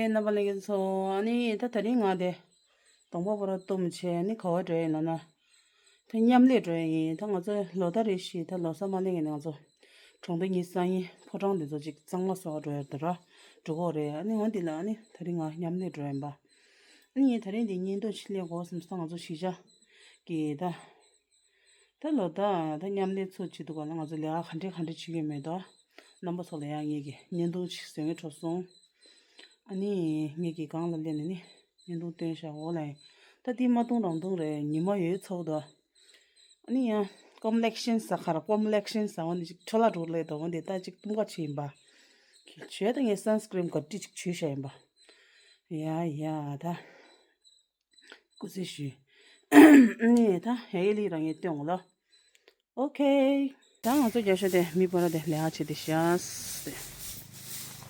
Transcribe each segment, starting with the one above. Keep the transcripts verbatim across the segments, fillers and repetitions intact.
རྣམ་པ་ལྷན་རྒྱས་ཚོ། ཨ་ནི་ད་དེ་རིང་ང་དེ་གདོང་པ་པོ་ར་བཏུམས་བྱས། ཨ་ནི་ག་བ་འགྲོ་ཡིན་ལབ་ན། ད་མཉམ་ལས་འགྲོ་ཡིན། ད་ང་ཚོ་ལོ་ལྟར་རེ་བཞིན་ད་ལོ་གསར་མ་སླེབས་ཀྱི་ནས་ང་ཚོ་གྲོང་སྡེ་གཉིས་གསར་རྙིང་ཕོ་བྲང་དེ་ཚོ་ཅིག་གཙང་མ་བཟོ་ག་འགྲོ་ཡ་དེ་ར་འགྲོ་གི་རེད། ཨ་ནི་འོ་འདི་ལ་ཨ་ནི་དེ་རིང་ང་མཉམ་ལས་འགྲོ་ཡིན་པ། ཨ་ནི་ངས་དེ་རིང་འདི་བརྙན་ཐུང་ཅིག་ལས་དགོས་བསམ་སོང་། ང་ཚོ་གཞིས་ཆགས་ཀྱི་ད། ད་ལོ་ད་ད་མཉམ་ལས་ཚོ་བྱེད་དུས་ག་ལ་ང་ཚོ་ལས་ཀ་ག་འདྲ་ག་འདྲ་བྱེད་ཀྱི་མེད་དོ། རྣམ་པ་ཚོ་ལ་ཡང་ངེད་ཀྱི་བརྙན་ཐུང་ཅིག་བཟོ་ངེས་འཕྲོ་སོང་། ཨ་ནི་ངེད་ཀྱི་སྒང་ལ་སླེབས་ནས་ནི་བརྙན་ཐུང་སྟོན་བཞག་འོ་ལ་ཡིན། ད་དེ་མ་བཏུང་རང་བཏུང་རེད། ཉི་མ་ཡོལ་ཚར་དོ། ཨ་ནི་ཡང་ཀོམ་ལེག་ཤན་ཟ་ཁར་ཀོམ་ལེག་ཤན་ཟ་བ་ནི་ཅིག་འཕྲོ་བརླག་འགྲོ་ལེ་དོ། འོ་འདི་ད་ཅིག་བཏུང་ག་བྱེད་ཡིན་པ། བྱས་ད་ངས་སན་སི་ཀི་རིན་ག་ཏི་ཅིག་བྱུགས་བཞག་ཡིན་པ། ཡ་ཡ་ད། སྐུ་ཚེ་ཞུ། ནི་ད་ཧེ་ལི་རང་ངས་སྟོན་འོ་ལོ། ཨོ་ཁེ། ད་ང་ཚོ་རྒྱ་ཤོད་དེ་མི་པོ་ར་དེ་ལས་ཀ་བྱེད་དེ་ཤག་སྟེ།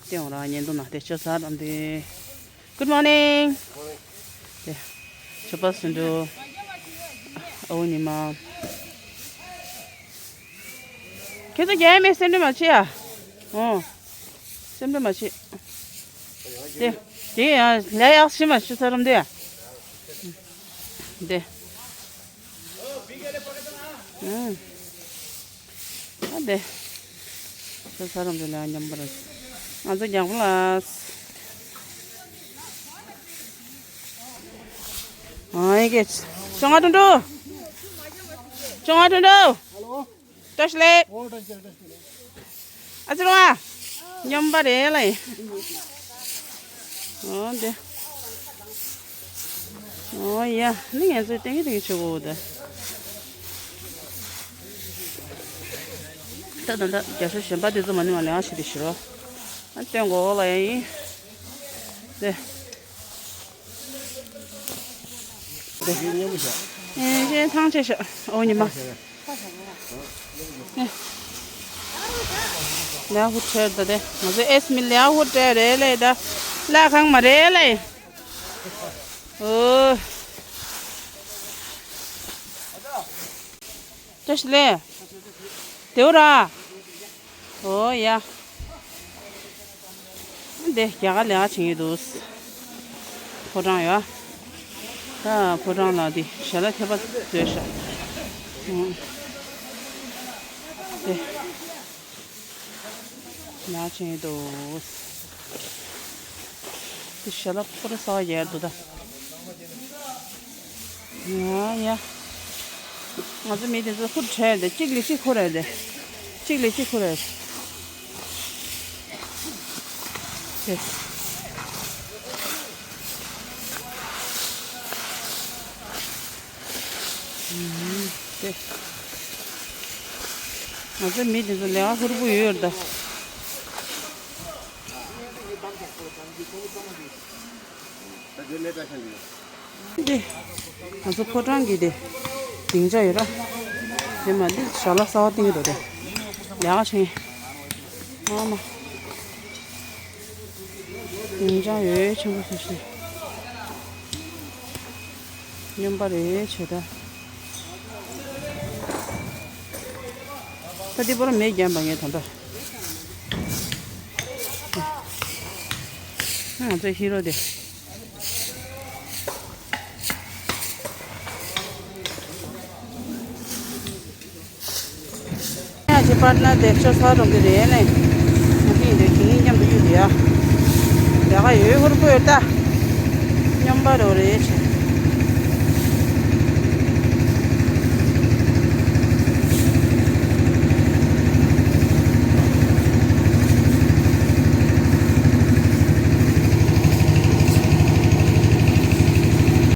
སྟོན་འོ་ར་བརྙན་ཐུང་ན་དེ་ཆོ་ཚར་རམ་དེ། Good morning. དེ། ཆོ་པ་སུ་འགྲོ། ཨོ་ཉི་མ། ཁྱེད་ཚོ་རྒྱ་ཡན་མེད་སེམས་ཁྲལ་མ་བྱེད་ཨ། ཨོ། སེམས་ཁྲལ་མ་བྱེད། དེ། དེ་ཡང་ལས་ཡག་ཤི་མ་ཤི་ས་རམ་དེ། དེ། ཨུམ། ཨ་དེ། ཤི་ས་རམ་དེ་ལས་མཉམ་པར། ང་ཚོ་རྒྱང་པོ་ལ། ཨ་ཡེ་གེ། ཅོང་ང་ཏུང་ཏུ། ཅོང་ང་ཏུང་ཏུ། བཀྲ་ཤིས་བདེ་ལེགས། ཨ་ཙི་རུང་ཨ། སྙོམས་པ་རེད་ལ་ཡིན། ཨོ་འདི། ཨོ་ཡ། ནི་ངས་ཚོས་ཏན་གི་ཏན་གི་བྱེད་དགོས་འདི། ད་ད་ད་རྒྱ་ཤོད་གཞན་པ་དེ་ཚོ་མ་ནི་མ་ལེན་ཨ་ཞིག་དེ་ཞུ་རོགས། ཨ་སྟོན་དགོས་ལ་ཡ་ཡིན། དེ། ཨེ་གཞན་ཐང་ཆད་ཤག་ཨོ་ཉི་མ། ལ་ཧུ་ཁྲེར་ད་དེ་ང་ཚོ་ཨེས་མི་ལ་ཧུ་ཁྲེར་རེད་ལེ་ད། ལ་ཁང་མ་རེད་ལེ། ཨོ། བཀྲ་ཤིས་བདེ་ལེགས། དེའུ་ར། ཨོ་ཡ། འདི་རྒྱ་གར་ལས་ཀ་བྱེད་ཀྱི་འདུག་ཕོ་བྲང་ཡོད། ད་ཕོ་བྲང་ལ་འདི་ཞལ་ལག་ཁྱད་པར་བཟོས་ཤག་འདི། ཉག་ཆེན་འདུག་དེ་ཞལ་ལག་ཕོ་ར་ས་བ་ཡལ་འདུག་ད། ཡ་ཡ། ང་ཚོ་མི་དེ་ཚོ་ཧུར་བྲལ་དེ་གཅིག་ལས་གཅིག་ཁུར་རེད་དེ། གཅིག་ལས་གཅིག་ཁུར་རེད། དེ། དེ། ང་ཚོ་མི་དེ་ཚོ་ལས་ཀ་ཧུར་པོ་ཡོད་ད། དེ། ང་ཚོ་ཕོ་བྲང་གི་དེ། སྡིངས་ཆ་ཡོད་ར། དེ་མ་འདི་ཞལ་ལག་གསར་པ་བཏིང་གི་འདུག་དེ། ལས་ཀ་བྱེད། ཨ་མ། སྡིངས་ཆ་ཡོད་ཆེན་པོ་ཞིག་ཞིག་སྨྱོན་པ་རེད་བྱས་ད། ད་འདི་པོ་ར་མེ་བརྒྱབ་པ་ངས་ད་ལྟ། ང་ཚོའི་ཧི་རོ་དེ། ཡང་ཅི་པར་ན་དེ་ཤོ་ས་རོང་གི་རེད་ནས། ང་ཚོ་ཡིན་དུས་དེ་གཉིས་མཉམ་དུ་གཡུག་དེ་ཡ། ཡ་ག་ཡོད་ཧུར་པོ་ཡོད་ད། སྨྱོན་པ་རོ་རེད་བྱས།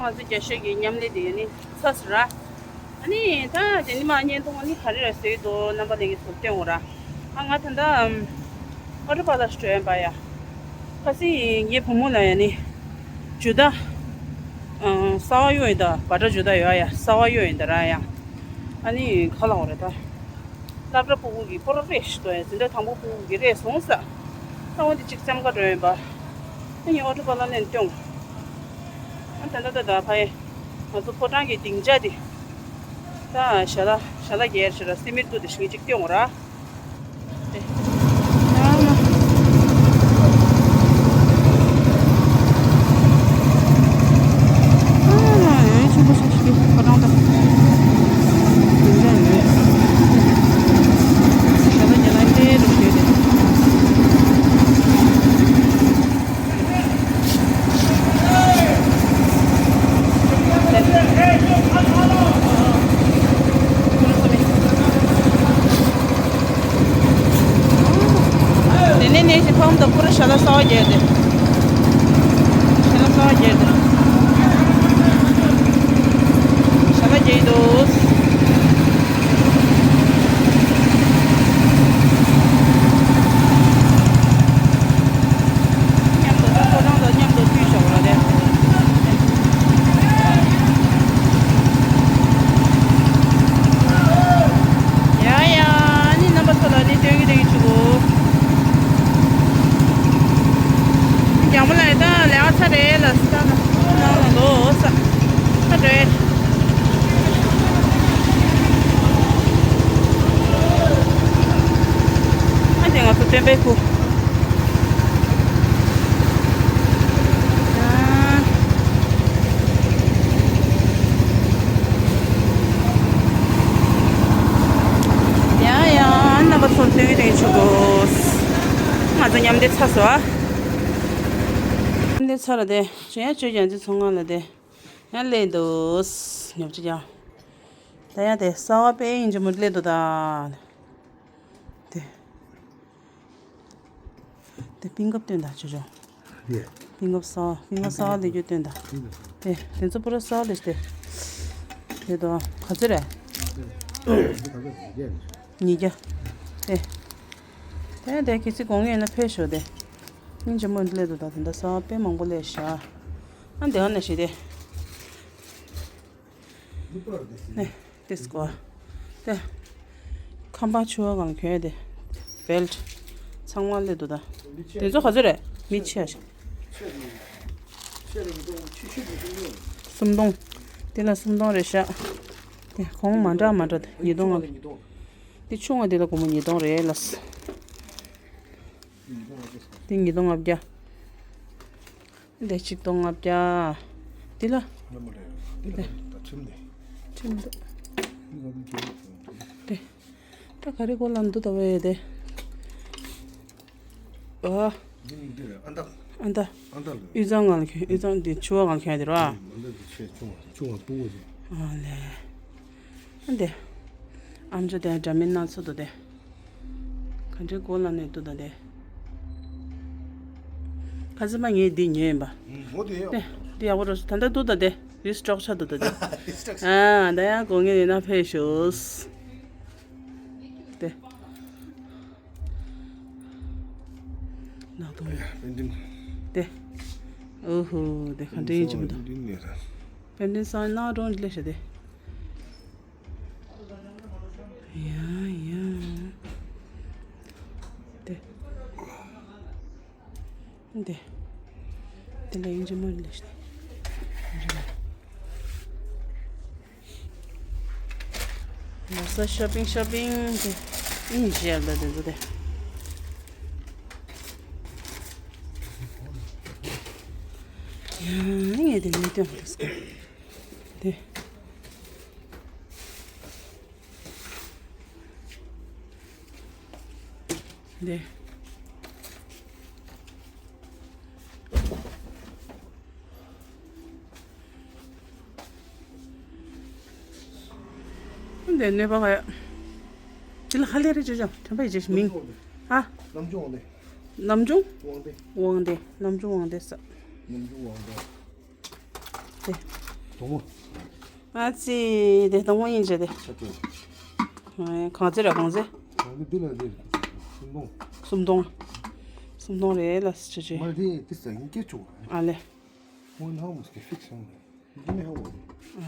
ང་ཚོ་རྒྱ་ཤོད་ཀྱི་མཉམ་ལས་དེ་ཡ་ནི་ཚ་སུ་ར། ཨ་ནི་ད་དེ་ནི་མ་བརྙན་ཐུང་ཨ་ནི་ག་རེ་ར་བཟོས་འདུག་རྣམ་པ་ལྷན་རྒྱས་ཚོ་སྟོན་འོ་ར། ཨ་ང་ད་ལྟ་ཨམ་ཨོ་ཊོ་པ་ལ་སྤྲོད་ཡན་པ་ཡ། ཁ་སི་ངའི་བུ་མོ་ལ་ཡ་ནི་ཇུ་ད་ཨ་གསར་པ་གཡོག་ཡིན་ད། བ་ཏྲ་ཇུ་ད་ཡོད་ཡ། གསར་པ་གཡོག་ཡིན་ད་ར་ཡ། ཨ་ནི་ག་ལ་འོ་ར་ད། སློབ་གྲྭ་ཕྲུ་གུ་གི་པོ་ར་རེ་ཞིག་འདུག་ཡ། འཛིན་གྲྭ་དང་པོ་ཕྲུ་གུ་གི་རེ་སོང་ས། ད་འོ་འདི་གཅིག་བརྩམས་ཀ་འགྲོ་ཡིན་པ། ཨ་ནི་ཨོ་ཊོ་པ་ལ་ནས་སྟོན། ཨ་ད་ད་ད་ད་ཕ་ཡེ། ང་ཚོ་ཕོ་བྲང་གི་སྡིངས་ཆ་དེ། ད་ཞལ་ལག་ཞལ་ལག་སྒེར་ཞིག་ར་སི་མིར་ཏུ་དེ་ཞིག་གཅིག་སྟོན་འོ་ར། དེ། ཞལ་ལག་གསར་པ་རྒྱག་དེ། ཞལ་ལག་གསར་པ་རྒྱག་དེ། ཞལ་ལག་རྒྱག་འདུག་མཉམ་དུ་ཕོ་བྲང་དང་མཉམ་དུ་ཕུལ་ཞོག་ལ་དེ། ཡ་ཡ། ཨ་ནི་རྣམ་པ་ཚོ་ལ་ནི་སྟོན་གྱི་སྟོན་གྱི་བྱེད་དགོས། རྒྱང་མོ་ལ་ད་ལས་ཀ་ཚར་རེད་ལ་སི་ད་ལ་ནང་ལ་ལོ་ས་ཚར་རེད། ཨ་དེ་ང་ཚོ་སྟོན་པའི་ཁུ། ཡ་ཡ། རྣམ་པ་ཚོ་སྟོན་གྱི་སྟོན་གྱི་བྱེད་དགོས། ང་ཚོ་མཉམ་འདེགས་ཚར་སོང་ཨ། མཉམ་འདེགས་ཚར་ར་དེ་བྱས་ཡ་ཆོས་རྒྱལ་འཛི་ཚོང་ཁང་ལ་དེ་ཡང་སླེབས་འདུག་ཉོ་ཆ་རྒྱག་ད་ཡ་དེ་གསར་པ་དཔེ་ཡིན་གཅིག་མོ་སླེབས་འདུག་ད། དེ། དེ་པིན་ཀབ་སྟོན་ད་ཆོས་ཆོས། ཡེ། པིན་ཀབ་གསར་པ་པིན་ཀབ་གསར་པ་ལས་རྒྱུ་སྟོན་ད། ཡེ། དེ་དེ་ཚོ་པུ་ར་གསར་པ་ལས་དེ། དེ་དོ་ག་ཚོད་རེད། ཡེ། ཉིས་བརྒྱ། དེ། དེ་དེ་གི་ཚིག་གོང་ཡོད་ན་ཕེབས་ཤོག་དེ། སྙིང་རྗེ་མོ་སླེབས་འདུག་ད་དེ་འདྲ་གསར་པ་དཔེ་མང་པོ་སླེབས་ཤག་ཨ་འདི་ཧ་ན་ཞིག་དེ། ནས་ཏིས་ཀོ། ཏེ། ཁམས་པ་ཆུ་བ་གང་གྱོན་ཏེ། བེལ་ཊི། ཚང་མ་སླེབས་འདུག་ད། དེ་ཚོ་ག་ཚོད་རེད། མི་ཆེ་ཡ་ཞིག་སུམ་སྟོང་། དེ་ལ་སུམ་སྟོང་རེད་ཤག་དེ་གོང་མ་འདྲ་མ་འདྲ་དེ་ཉིས་སྟོང་ལྔ། དེ་ཆུང་བ་དེ་ལ་སྒོར་མོ་ཉིས་སྟོང་རེད་ལ། དེ་ཉིས་སྟོང་ལྔ་བརྒྱ། འདི་ཆིག་སྟོང་ལྔ་བརྒྱ། འདི་ལ། ལ་མ་རེད། འདི་ལ་ད་ཁྲིམས་ནས། ཁྲིམས་འདུག་འདི་ལ་མི་འགྱུར་འདུག་དེ། ད་ག་རེ་གོ་ལ་འདུག་ད་བས་དེ། ཨ། འདི་ནི་འདི་རེད་ཨ་མདའ། ཨ་མདའ། ཨ་མདའ་ལ། དབུས་གཙང་ངང་ལ་ཁྱོད་དབུས་གཙང་འདི་ཆུ་བ་ངང་ཁྱོད་དེ་ར། ཨ་མདའ་འདི་ཆེ་ཆུང་བ་ཆུང་བ་སྤུ་བོ་ཆེ། ཨ་ལེ། ཨ་འདི། ཨམ་ཅོག་དེ་འདྲ་མིན་སྣ་ཚོགས་འདུག་དེ། ག་འདྲའི་མགོ་ལ་ནས་འདུག་ད་དེ། ཁ་སང་མ་ངས་འདི་ཉོས་ཡིན་པ། ཨོ་དེ་ཡག་དེ་འདི་ཡག་པོ་རེད། ད་ལྟ་འདུག་ད་དེ་རི་སི་ཊོག་ཆགས་འདུག་ད་དེ། རི་སི་ཊོག་ཨ་ད་ཡང་དགོས་ངེས་ཡིན་ན་ཕེབས་ཤོག་དེ། ནག་དུང་། དེ། ཨོ་ཧོ་དེ་ག་འདྲའི་ཡིན་གཅིག་མི་འདུག་པེན་ཌིན་སང་ནག་དུང་ལས་བྱ་དེ། ཡ་ཡ། དེ། དེ། དེ་ལ་ཡིན་གཅིག་མ་ལས་ལོ་གསར་ཤོ་པིང་ཤོ་པིང་དེ་ཨིན་ཞེས་ལ་དེ་ཚོ་དེ། ཡ་ངས་དེ་མི་སྟོན་པ་སོ། དེ། འདི། འདི་ནས་པ་ག་ཡ། འདི་ལ་ཧ་ལས་རེ་ཅོ་ཅོ་དྲན་པ་ཡི་ཅེ་མིང་། ཨ། ནམ་བྱུང་དབང་ལྡན། ནམ་བྱུང་། དབང་ལྡན། དབང་ལྡན། ནམ་བྱུང་དབང་ལྡན་ས། ནམ་བྱུང་དབང་ལྡན། དེ། དོག་མོ། ཨ་ཙི། དེ་དོག་མོ་ཡིན་ཅེ་དེ། ཆ་ཏོ། ཨ་གང་ཚེ་ར་གང་ཚེ། གང་ཚེ་འདི་ལ་འདི། སུམ་སྟོང་། སུམ་སྟོང་། སུམ་སྟོང་རེད་ལ་ཆ་ཆེ། མ་དེ་དེ་ས་ཡིན་སྐད་ཆུང་བ། ཨ་ལེ། ཧོན་ཧ་མོ་སྐད་ཕིག་སོང་། འདི་ནི་ཧ་མོ། ཨ་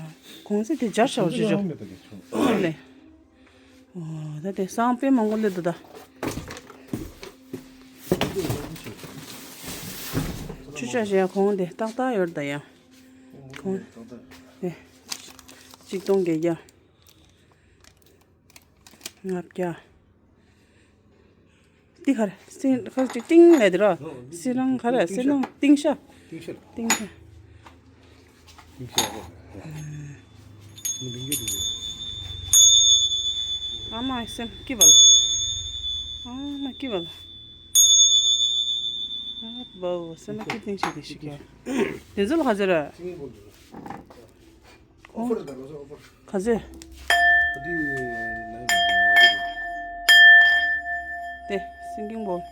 གང་ཚེ་དེ་སྦྱར་བྱ་བ་ཆུ་ཆུ། ཧ་མོ་ད་གི་ཆུ། ཨ་ལེ། ཨོ་ད་དེ་སང་དཔེ་མང་པོ་སླེབས་འདུག་ད། ཆུ་ཆ་བཞག་གོང་དེ་ཏག་ཏག་ཡོད་ད་ཡ། གོང་དེ་ཆིག་སྟོང་བརྒྱད་བརྒྱ། ལྔ་བརྒྱ། འདི་ག་རེ་སེང་ཁ་ཅིག་ཏིང་ལས་དེ་རོ། སེ་རང་ག་རེ་སེ་རང་ཏིང་ཤ། ཏིང་ཤ། ཏིང་ཤ། ཏིང་ཤ་རོ། ཨ་མ་སེམས་སྐྱིད་པ་ལ། ཨ་མ་སྐྱིད་པ་ལ། ཨ་བའོ་སེམས་སྐྱིད་ཏིང་ཤ་དེ་ཤི་ཀྱ། དེ་ཚོ་ལ་ག་ཚོད་ར། ཨོ་ཕར་ད་ལོ་ཨོ་ཕར། ག་ཚོད། ཨ་དེ་ལ་དེ་སིང་གིང་བོལ།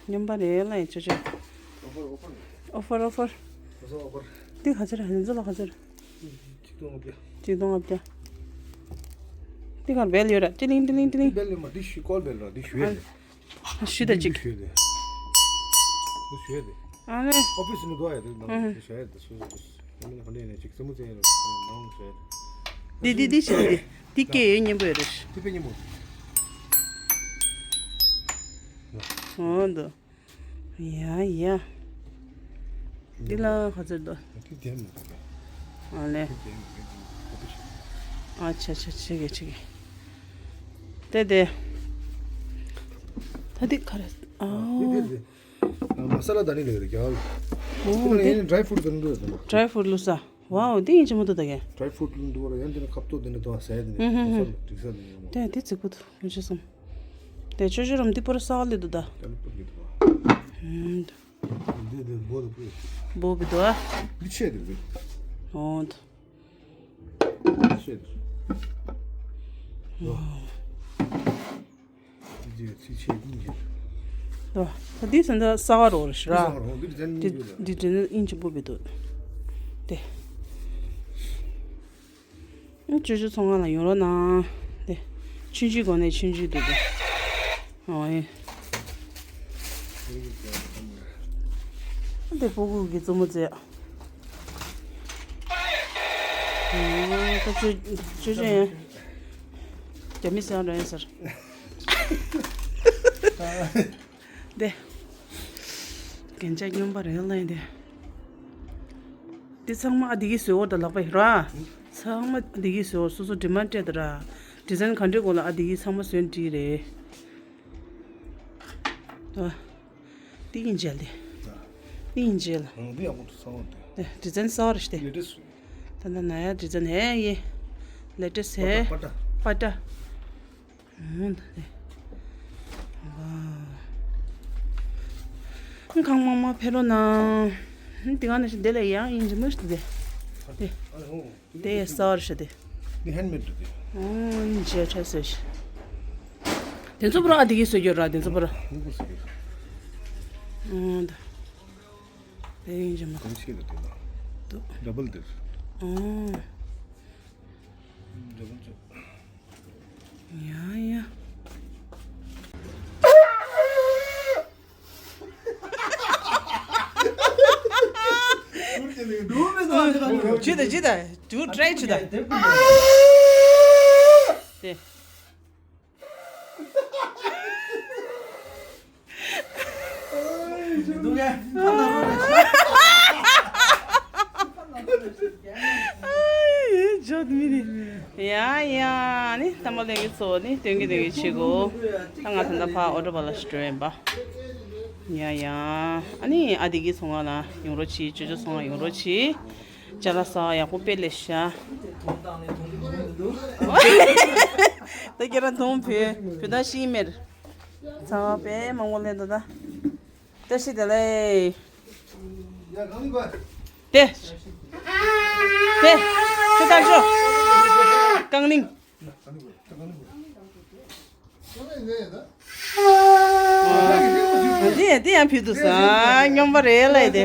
སྙོམས་པ་རེད་ལ་ཡིན་ཅོ་ཅོ། ཨོ་ཕར་ཨོ་ཕར། ཨོ་ཕར་ཨོ་ཕར། ཨོ་ཕར་ཨོ་ཕར། འདི་ག་ཚོད་རེད། ཡིན་ཚོད་ལ་ག་ཚོད་རེད། གཅིག་སྟོང་ལྔ་བརྒྱ། གཅིག་སྟོང་ལྔ་བརྒྱ། འདི་གར་སྦེལ་ཡོད་ར། ཏི་ལིང་ཏི་ལིང་ཏི་ལིང་། འདི་སྦེལ་ཡོད་མ། འདི་ཞུ་ཀོལ་སྦེལ་ར། འདི་ཞུ་ཡས་རེད། ཞུ་ད་ཅིག་ཞུ་ཡས་རེད། འདི་ཞུ་ཡས་རེད། ཨ་ནི། ཨོ་ཕི་སི་ནས་འགྲོ་ཡས་རེད། ནང་ཞུ་ཡས་རེད། སོ་སོ་སོ་སོ། ཨ་ནི་ཧ་ལས་ནས་ཅིག་སེམས་མོ་ཙེ་ཡས་རེད། ནང་ཞུ་ཡས་རེད། འདི་འདི་འདི་ཞུ་འདི། འདི་སྐད་ཡོད་སྙན་པོ་ཡོད་རེད། འདི་དཔེ་སྙན་པོ། འོ་འདུག་ཡ་ཡ། འདི་ལ་ག་ཚོད་འདུག་འདི་ལྡན་མི་འདུག་ཨ་ལེ། འདི་ལྡན་མི་འདུག་ཨ་ཆ་ཆ་ཆེ་གེ་ཆེ་གེ། དེ་དེ། ད་འདི་ག་རེ། ཨ། འདི་འདི་འདི། ཨ། མ་ས་ལ་དང་ནི་ལེགས་རེད་རྒྱ་གར། འོ་འདི་ནི་ཌི་རའི་ཕུ་རུཊ་དང་འདུག་ཌི་རའི་ཕུ་རུཊ་བླུགས་ས། ཝའོ། འདི་ཡིན་གཅིག་མ་གཏོགས་ད་གས། ཌི་རའི་ཕུ་རུཊ་བླུགས་འདུག་ར། ཡང་འདི་ནི་ཁ་བཏོག་འདི་ནི་དང་ཟས་འདི་ནི་ཧུམ་ཧུམ་ཧུམ། འདི་ས་འདི་ས་འདི་ནི་ཡོང་མ། དེ་འདི་རྫིག་པོ་འདུག་ཡོད་ཅེས་སམ། དེ་ཅོ་ཅོ་རམ་འདི་པོ་ར་ས་ལི་འདུག་ད། ད་ལི་པོ་གི་འདུག་བ། ཧུམ། འདི་འདི་འབོ་འདི་པོ། འབོ་བི་འདུག་བ། འདི་ཆེ་འདུག་འདི། འོ་འདུག་འདི་ཆེ་འདུག་འོ། འདི་ཚི་ཆེ་ཨིན་ཇི། འདུག་བ། ད་འདི་ས་འདི་ས་བ་རོ་ར་ཤི་ར། འདི་ས་བ་རོ། འདི་ཟན་འདི་འདི་འདི་ཨིན་ཇི་འབོ་བི་འདུག་དེ། ཅོ་ཅོ་ཚོང་ཁང་ལ་ཡོང་རོགས་གནང་། དེ། ཆུང་ཆུང་སྒོ་ནས་ཆུང་ཆུང་འདུག་དེ། ཨོ་ཡེ། དེ་ཕྲུ་གུ་གི་བཙུན་མོ་བཙས། ཨོ་ད་ཅོ་ཅོ་ཅོ་ཡང་རྒྱ་མི་སེང་ར་ཡིན་ཟེར། དེ། རྒྱན་ཆ་སྙོམས་པ་རེད་ལ་ཡིན་དེ། དེ་ཚང་མ་ཨ་དེ་གིས་བཟོས་འོ་ད་ལག་པ་ཡིན་ར། ཚང་མ་ཨ་དེ་གིས་བཟོས་འོ། སོ་སོ་ཌི་མན་ཌི་སྤྲད་དེ་ར། ཌི་ཛན་ག་འདྲས་དགོས་ལ་ཨ་དེ་གིས་ཚང་མ་བཟོས་འདི་རེད། ཨ། དེ་ཡིན་མཇལ་དེ། དེ་ཡིན་མཇལ། ཨང་། དེ་ཡག་པོ་འདུག་ཚང་མ་དེ། དེ་ཌི་ཛན་གསར་རེད་དེ། ལེ་ཊེ་སི་ཊི། ད་ད་ན་ཡ་ཌི་ཛན་ཧེ་ཡེ། ལེ་ཊེ་སི་ཊི་ཧེ། པ་ཏྲ་པ་ཏྲ། པ་ཏྲ། ཨང་། ད་དེ། ཨང་། གང་མང་མང་ཕེབས་རོགས་གནང་། དེ་ག་ནང་བཞིན་དེ་ལས་ཡང་ཡིན་གྱི་མ་ཤི་དེ། དེ། དེ་ཡས་སར་ཤི་དེ། འདི་ཧེན་མེད་འདུག་དེ། ཨང་། ཇེ་ཁྲ་སོ་ཤི། དེ་ཚོ་པུ་ར་ཨ་དེ་གིས་བཟོས་རྒྱུ་ར། དེ་ཚོ་པུ་ར། ཧུང་པུ་སི་གི། ཨང་། ད། དེ་ཡིན་གྱི་མ། གང་ཤེས་འདུག་དེ་ལ། འདུག་ཌ་བལ་དེ། ཨང་། ཌ་བལ་ཅོ། ཡ་ཡ། ཇི་ལྟ་ཇི་ལྟ། དུ་ཊ་རའི་ཇི་ལྟ། དེ། འཇོག་མི་ནི། ཡ་ཡ། ཨ་ནི་ཐ་མ་ལེན་གི་ཚོ་ནི་སྟོན་གི་སྟོན་གི་བྱེད་གོ། ད་ང་ད་ལྟ་ཕ་ཨོ་ཊོ་པ་ལ་ཞིག་འགྲོ་ཡིན་པ། ཡ་ཡ། ཨ་ནི་ཨ་དེ་གི་ཚོང་ཁང་ལ་ཡོང་རོགས་གྱིས། ཅོ་ཅོ་ཚོང་ཁང་ཡོང་རོགས་གྱིས། ཅ་ལག་ས་ཡག་པོ་དཔེ་ལེགས་ཤག་ད་ཁྱེད་རང་དུང་བུ་བུ་ད་ཤི་མེར། ཚང་མ་དཔེ་མང་པོ་ལེན་འདུག་ད། བཀྲ་ཤིས་བདེ་ལེགས། དེ། དེ། ཁྱོད་ལྟར་ཤོག་རྐང་གླིང་། འདི་འདི་ཡང་ཕུལ་འདུག་ས། སྙོམས་པ་རེད་ལ་དེ།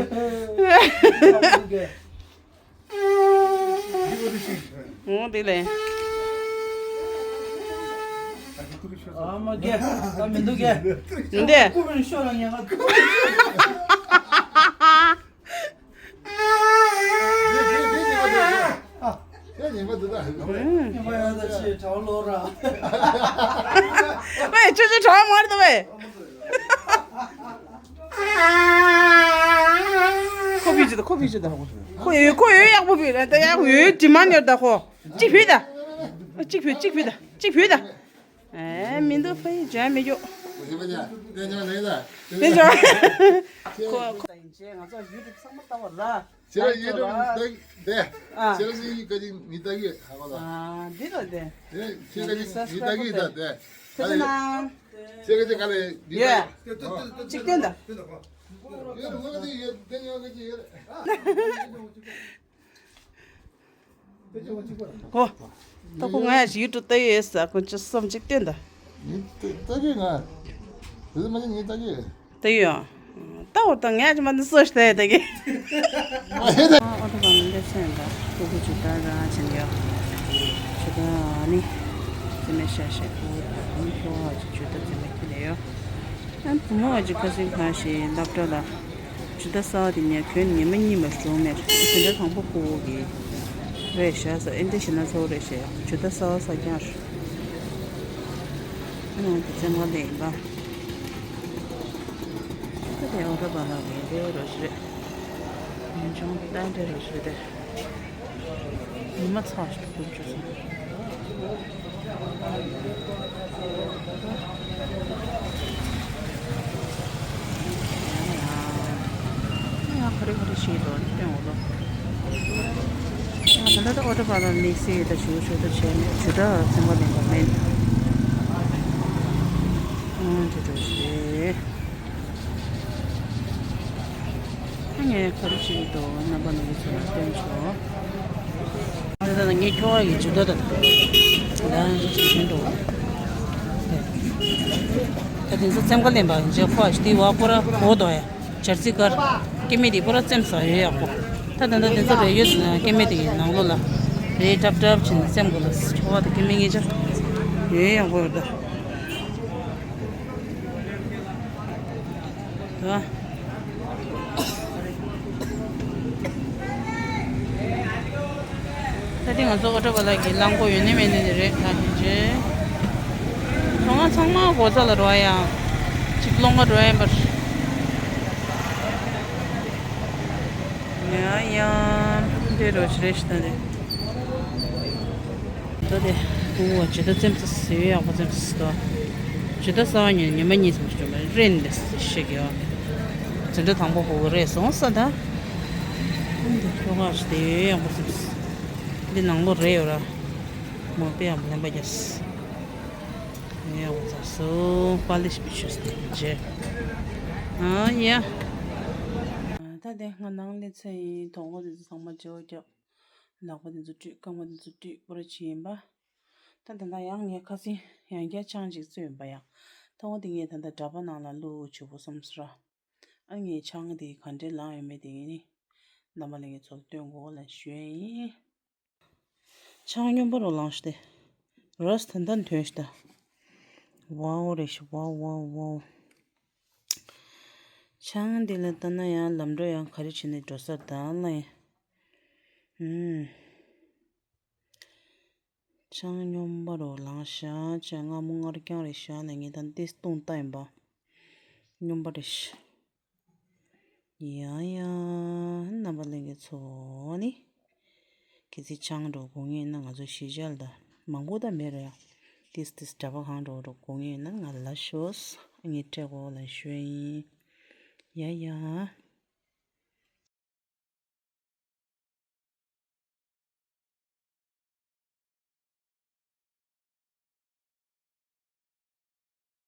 འོ་དེ་ལས། ཨ་མ་རྒྱལ། ད་མི་འདུག་རྒྱལ། འདི། ཀུ་རུ་ཤོ་ལ་ཉལ་བ། ཝེ། ཅོ་ཅོ་གྲང་མ་རེད་ད་ཝེ། ཁོ་བི་ཅི་ད། ཁོ་བི་ཅི་ད། ཁོ་ཡོད། ཁོ་ཡོད་ཡག་པོ་བི་རེད་ད། ཡག་པོ་ཡོད། ཌི་མན་ཌི་ཡོད་ད་ཁོ། གཅིག་ཕུལ་ད། གཅིག་ཕུལ། གཅིག་ཕུལ་ད། གཅིག་ཕུལ་ད། ཨེ་མི་འདུག་ཕ་ཡི་ཇོན་མི་རྒྱུག་དེ་ཇོན། ཁོ་ཁོ། ང་ཚོ་ཡུ་ཊུབ་ཚང་མ་ལྟ་བ་ར། ཁྱེད་རང་ཡུ་ཊུབ་ལྟ་གི་དེ། ཨ། ཁྱེད་རང་ཡུ་ཊུབ་ག་ཅིག་མི་ལྟ་གི་ཧ་གོ་ལ། ཨ། འདི་ལ་དེ། དེ་ཁྱེད་ག་ཅིག་མི་ལྟ་གི་ད་དེ། ཁྱེད་ཁྱེད་ཀྱི་ག་ལེ་འདི་ཡོད། ལྟ་གི། གཅིག་སྟོན་ད། ཡོད་རེད། ངོ་ག་ཅིག་ཡོད། དེ་ཡོད་ག་ཅིག་ཡོད་རེད། གོ། ད་ཁོ་ང་ཡ་ཞིག་ཡུ་ཊུབ་ལྟ་ཡོད་ས། ཁོ་ཅི་བསམ་གཅིག་སྟོན་ད། ངས་ལྟ་གི་ང་། དེ་ཚོ་མ་ཉན་ངས་ལྟ་གི། དེ་ཡོད། ད་འོ་ད་ངས་ཅི་མ་འདི་སོ་ཞིག་ལྟ་ཡ་ད་གི། ཨོ་ཐོ་བ་ལ་འདི་སོན་ད་ཕྲུ་གུ་ཇུ་ད་ར་ཕྱིན་ཡོད། ཇུ་ད་ནི་ཙི་མེ་ཤ་ཤ་ཕྲུ་གུ་ད་ནི་ཁྱོ་བ་ཇུ་ཇུ་ད་ཙི་མེ་ཁྱི་ལེ་ཡོད། ཨ་བུ་མོ་བ་ཇུ་ཁ་སིང་ཁ་ཞིག་སློབ་གྲྭ་ལ་ཇུ་ད་ས་དེ་ཉལ་གོན་ཉི་མ་གཉིས་མ་བྱུང་མེད་དེ་འདྲ་དང་པོ་ཁོ་བོ་གི་རེད་ཤག་ས་ཨེ་འདྲ་ཞིག་ན་ཚོ་རེད་ཤག་ཇུ་ད་ས་ས་ཀྱང་རེད། ཨ་ནང་དུ་ཙེམ་ག་ལེ་ཡིན་པ། ད་དེ་ཨོ་ཏོ་པ་ལ་ངས་འདྲེ་རོ་ཞིག་རེད། ངས་ཅུང་ད་འདྲེ་རོ་ཞིག་རེད། ཉི་མ་ཚ་ཞིག་ཏུ་བཅུག་སོང་། ཡང་ཁ་རི་ཁ་རི་ཞིག་ཏུ་སྟོན་འོ་ལོ། ཡང་ད་ལྟ་ཨོ་ཏོ་པ་ལ་དམིགས་བསལ་ད་ཞུ་ཞུ་ད་བྱས་མེད་ཇུ་ད་ཚན་པ་ལེན་པ་མེད། ཨང་དེ་འདྲ་ཞིག་རེད། ངས་ག་རེ་བྱེད་ཀྱི་འདུག་རྣམ་པ་ནང་གི་ཚོ་ལ་སྟོན་ཆོག་ད་ལྟ་ངས་ཁྱོ་བ་ཡི་ཇུ་ད་ད་ད་ཡང་ཞིག་བྱེད་འགྲོ། ད་དེ་ཚོ་ཚེམ་ཀ་ལེན་པ་ཡིན་ཅེ་ཁོ་ཨ་ཞི་ཏི་བ་པོ་ར་འོ་དོ་ཡ་ཇར་སི་ཀར་སྐེ་མི་དེ་པོ་ར་ཚེམ་ས་ཡོད་ཡག་པོ། ད་ད་ལྟ་དེ་ཚོ་རེ་ཡོད་ན་སྐེ་མི་དེ་ཡི་ནང་ལོ་ལ་རེ་ཏབ་ཏབ་བྱེད་ན་ཚེམ་དགོས་ལ་ཁྱོ་བ་དེ་སྐེ་མི་ངེད་ཅག་ཡོད་ཡག་པོ་ཡོད་ད། ད་ད་ཐེངས་ང་ཚོ་ཨོ་ཊོ་པ་ལགས་ཀྱི་རླངས་འཁོར་ཡོད་ནི་མེད་ནི་དེ་རེད་ད་ཕན་ཆད། ཚོང་ཁང་ཚང་མ་སྒོ་རྩ་ལ་འགྲོ་ཡ། ཅིག་སློང་ག་འགྲོ་ཡ་ཡིན་པར། ཡ་ཡ་འདྲེ་རོ་ཆི་རེ་ཤི་ད་རེད། ད་དེ་ཨུ་ཇི་ད་ཙེམ་ཙི་སི་ཡག་པོ་ཙེམ་ཙི་སི་ད། ཇི་ད་ས་བ་ཉིན་ཉི་མ་གཉིས་སམ་ཞུ་མ་རེད་འདི་སི་ཤེ་གི་ཡོད་མེད། ཙེ་འདྲ་དང་པོ་ཧོ་གི་རེད་སོང་ས་ད། འདི་ཁྱོ་ག་ཞི་དེ་ཡག་པོ་ཙེམ་ཙི། འདི་ནང་ལོ་རེ་ཡོད་ར། མོ་པེ་ཡག་པོ་ལེན་པ་རྒྱབ་སི། ཡག་པོ་ཙམ་སོང་པ་ལི་ཤི་པི་ཤུ་སི་དེ་རྗེ། ཨ་ཡ། ད་དེ་ང་ནང་ལས་ཚེ་ཡིན་དོང་གོ་དེ་ཚོ་ཚང་མ་བརྗེ་བོ་རྒྱབ། ལག་པ་དེ་ཚོ་བཀྲུས་རྐང་པ་དེ་ཚོ་བཀྲུས་པོ་ར་ཆི་ཡིན་པ། ད་ད་ལྟ་ཡང་ངས་ཁ་སང་ཡང་བསྐྱར་ཆང་ཅིག་བཙོས་ཡིན་པ་ཡ། ད་འོ་དེ་ངས་ད་ལྟ་འདྲ་པ་ནང་ལ་བླུགས་བྱུག་པོ་བསམ་སོང་ར། ཨ་ངས་ཆང་དེ་ག་འདྲས་ལངས་ཡོད་མེད་དེ་ངས་ནི། རྣམ་པ་ལྷན་རྒྱས་ཚོ་ལ་སྟོན་དགོས་ལ་ཞུ་ཡ་ཡིན། ཆང་སྙོམས་པ་རུ་ལངས་ཤི་སྟེ། རས་ད་ད་འཐོན་ཤི་ད། ཝའོ་རེ་ཤི་ཝའོ་ཝའོ་ཝའོ། ཆང་འདི་ལ་ལྟ་ན་ཡང་ལམ་འགྲོ་ཡང་ག་རེ་བྱས་ནས་འགྲོ་ས་ད་ལ་ཡིན། ཨུམ། ཆང་སྙོམས་པ་རུ་ལངས་ཤག་ཅེས་སྔ་མོ་སྔར་རྐྱང་རེད་ཤག་ལ་ངས་ད་འདི་བཏུང་ལྟ་ཡིན་པ། སྙོམས་པ་རེད་ཤག་ཡ་ཡ། རྣམ་པ་ལྷན་རྒྱས་ཚོ་ནི། གལ་སྲིད་ཆང་འགྲོ་དགོས་ངེས་ན་ང་ཚོ་གཞིས་ཆགས་ལ་མང་པོ་ད་མེད་ར་ཡ། ཏིས་ཏིས་གྲྭ་པ་གང་འགྲོ་འགྲོ་དགོས་ངེས་ན་ང་ལ་ཤོད། ངས་སྤྲད་དགོས་ལ་ཞུ་ཡིན། ཡ་ཡ།